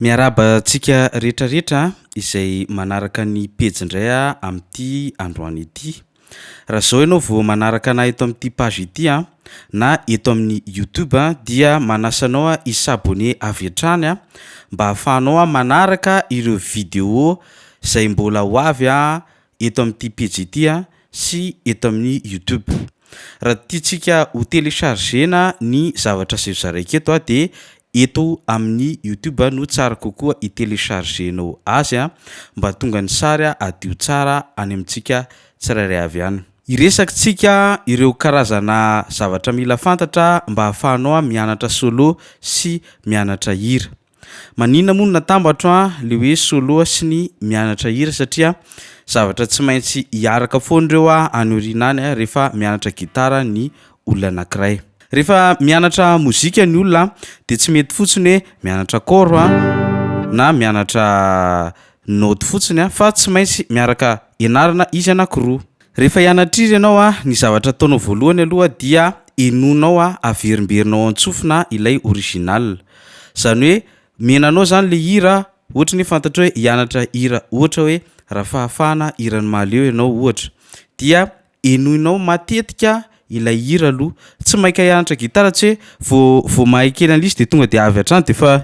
Miarahaba antsika rehetrarehetra izay manaraka ny pejy indray amin'ity androany ity. Raha izao ianao vao manaraka anay eto amin'ity page ity a, na eto amin'ny youtube dia manasa anao aho hi-s'abonner avy hatrany a, mba ahafahanao manaraka ireo vidéo zay mbola ho avy a eto amin'ity pejy ity a sy eto amin'ny youtube. Raha tiantsika ho télécharger-na ny zavatra izay hozaraiko eto a de eto amin'ny youtube no tsara kokoa hi-télécharger-nao azy a mba hahatonga ny sary hadio tsara any amintsika tsirairay avy any. Hiresaka tsika ireo karazana zavatra mila fantatra mba ahafahanao mianatra solo sy mianatra hira. Maninona moa no natambatro a le hoe solo sy ny mianatra hira satria zavatra tsy maintsy hiaraka foana ireo a any aoriana any a rehefa mianatra gitara ny olona anankiray. Rehefa mianatra mozika ny olona de tsy mety fotsiny hoe mianatra accord a na mianatra naoty fotsiny a fa tsy maintsy miaraka ianarana izy anankiroa. Rehefa hianatra hira ianao a, ny zavatra ataonao voalohany aloha dia henoinao a, averimberinao an-tsofina ilay original, zany hoe miaina anao zany le hira ohatra ny hoe fantatrao hoe hianatra hira ohatra hoe Rafahafahana hiran'i Mahaleo ianao ohatra dia henoinao matetika ilay hira aloha, tsy maika hianatra gitara tsy hoe vao vao mahay kely an'ilay izy de tonga de avy hatrany de efa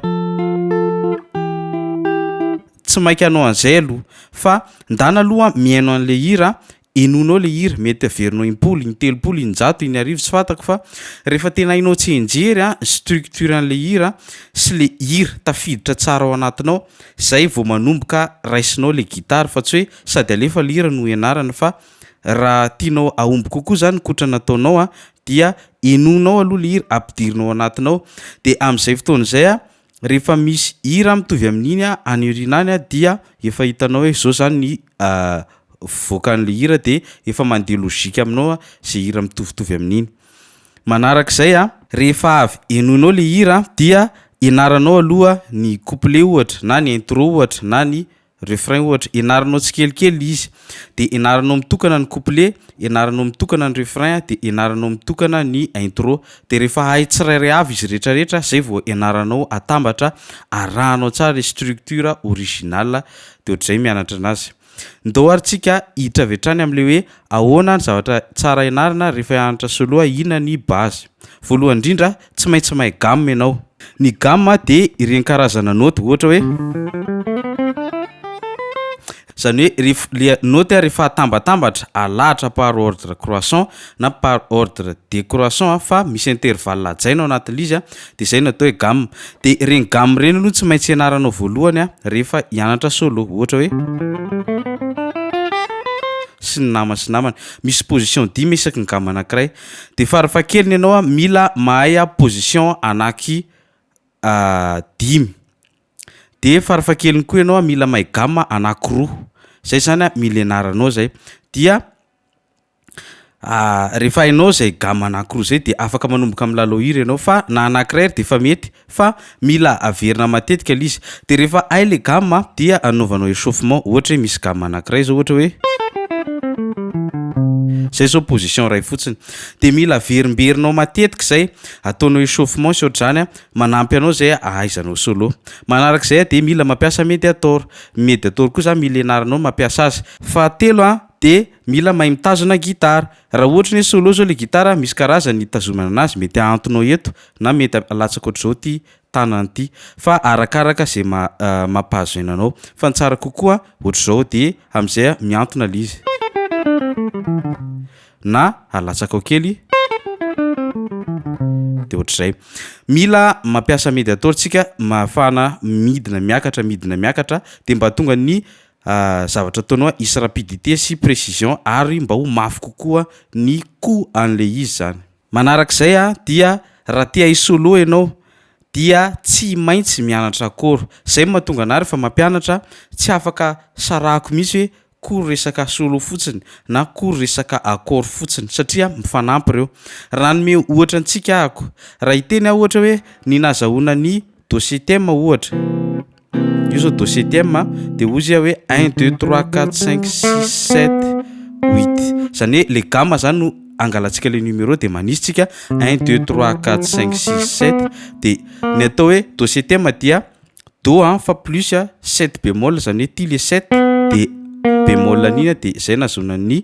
tsy maika hanao an'zay aloha fa ndana aloha mihaino an'le hira, henoinao le hira, mety averinao impolo, intelopolo, injato, inarivo tsy fantako fa rehefa tena hainao tsianjery a structure an'le hira sy le hira tafiditra tsara ao anatinao zay vao manomboka raisinao le gitara fa tsy hoe sady alefa le hira no ianarana fa raha tianao hahomby kokoa zany ny kotrana ataonao a dia henoinao aloha le hira, ampidirinao ao anatinao de am'zay fotoana zay a rehefa misy hira mitovy amin'iny a any aoriana any a dia efa hitanao hoe zao zany ny fivoakan'le hira de efa mandeha lôjika aminao a zay hira mitovitovy amin'iny. Manarak'izay a, rehefa avy henoinao le hira dia ianaranao aloha ny couplet ohatra na ny intro ohatra na ny Refrain ohatra, ianaranao tsikelikely le izy de ianaranao mitokana ny couplet, ianaranao mitokana ny refrain de ianaranao mitokana ny intro de rehefa hay tsirairay avy izy rehetrarehetra zay vao ianaranao atambatra, arahanao tsara le structure originale de ohatr'zay mianatra anazy. Ndao ary tsika hiditra avy hatrany am'le hoe ahoana ny zavatra tsara ianarana rehefa hianatra solo, inona ny base? Voalohany indrindra tsy maintsy mahay gamme ianao. Ny gamme de ireny karazana naoty ohatra hoe zany hoe ref- le naoty a rehefa atambatambatra alahatra par ordre croissant na par ordre décroissant a fa misy intervalle hajaina ao anatin'le izy a de zay no atao hoe gamme. De regny gamme regny aloha tsy maintsy ianaranao voalohany a rehefa hianatra solo ohatra hoe sy ny nama sy namany. Misy position dimy isaky ny gamme anankiray. De farafahakeliny ianao a mila mahay a position anaky dimy, de farafahakeliny koa ianao a mila mahay gamme anankiroa, zay zany a mila ianaranao zay dia rehefa hainao zay gamme anankiroa zay de afaka manomboka milalao hira ianao fa na anankiray ary de efa mety fa mila averina matetika le izy de rehefa hay le gamme dia anaovanao échauffement ohatra hoe misy gamme anankiray zao ohatra hoe zay zao position ray fotsiny de mila averimberinao matetika zay, ataonao échauffement sy ohatr'zany a manampy anao zay ahaizanao solo. Manarak'izay a de mila mampiasa médiator, médiator koa zany mila ianaranao mampiasa azy. Fahatelo a de mila mahay mitazona gitara, raha ohatra ny hoe solo zao le gitara misy karazany hitazomana anazy mety ahantonao eto na mety alatsaka ohatr'zao ty tanana ty fa arakaraka zay ma- mampahazo aina anao fa ny tsara kokoa ohatr'zao de am'zay a mihantona le izy na alatsakao kely de ohatr'zay. Mila mampiasa médiator tsika mba ahafahana midina miakatra midina miakatra de mba hahatonga ny zavatra ataonao hisy rapidité sy précision ary mba ho mafy kokoa ny coup an'le izy zany. Manarak'izay a dia raha te hahay solo ianao dia tsy maintsy mianatra accord, zay no mahatonga anahy rehefa mampianatra tsy afaka sarahako mihitsy hoe cours resaka solo fotsiny na cours resaka accord fotsiny satria mifanampy reo. Raha hanome ohatra antsika ahako, raha hiteny aho ohatra hoe ny nahazahoana ny do septième ohatra, io zao do septième a de hozy aho hoe un deux trois quatre cinq six sept huit, zany hoe le gamme zany no angalantsika le numéro de manisy tsika un deux trois quatre cinq six sept de ny atao hoe do septième dia. Do a fa plus a sept bémol zany hoe ty le sept de bémol an'iny a de zay nahazoana ny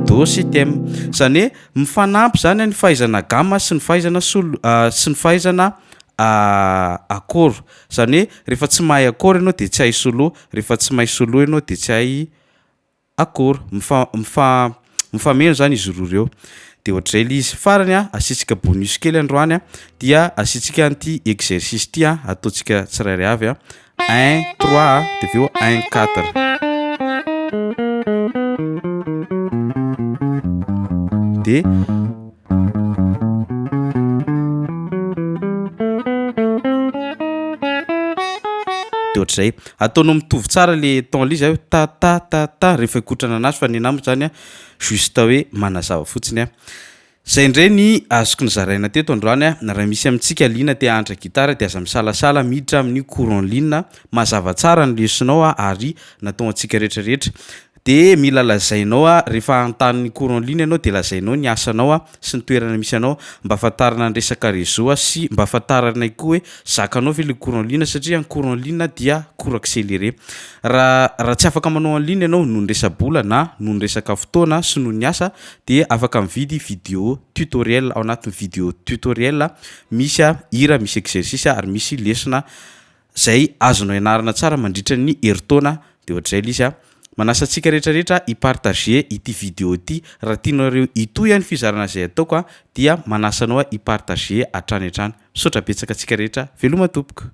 do septième, zany hoe mifanampy zany a ny fahaizana gamme sy ny fahaizana sol- sy ny fahaizana accord, zany hoe rehefa tsy mahay accord ianao de tsy hahay solo, rehefa tsy mahay solo ianao de tsy hahay accord, mifa- mifa- mifameno zany izy roa reo de ohatr'zay le izy. Farany a asiantsika bonus kely androany a dia asiantsika an'ty exercice ty a ataontsika tsirairay avy a: un trois de avy eo un quatre. De de ohatr'zay, ataonao mitovy tsara le ton le izy a ta ta ta ta rehefa hikotrana anazy fa ny anahy moa zany a juste hoe manazava fotsiny a. Zay indray ny azoko nozaraina teto androany a, na raha misy amintsika liana te hagnatra gitara de aza misalasala miditra amin'ny cours en ligne, mazava tsara ny lesona ao a ary natao ho antsika rehetrarehetra de mila lazainao a rehefa hanontany cours en ligne ianao de lazainao ny asanao a sy ny toerana misy anao mba ahafantarana ny resaka réseau a sy mba ahafantaranay koa hoe zakanao ve le cours en ligne satria ny cours en ligne dia cours accéléré. Raha raha tsy afaka manao en ligne ianao noho ny resa-bola na noho ny resaka fotoana sy noho ny asa de afaka mividy vidéo tutoriel ao anatin'ny vidéo tutoriel misy a hira, misy exercice ary misy lesona zay azonao ianarana tsara mandritra ny herintaona de ohatr'zay le izy a. Manasa antsika rehetrarehetra hi-partager ity vidéo ty raha tianareo hitohy a ny fizarana zay ataoko a dia manasa anao a hi-partager hatrany hatrany. Misaotra betsaka antsika rehetra, veloma tompoko.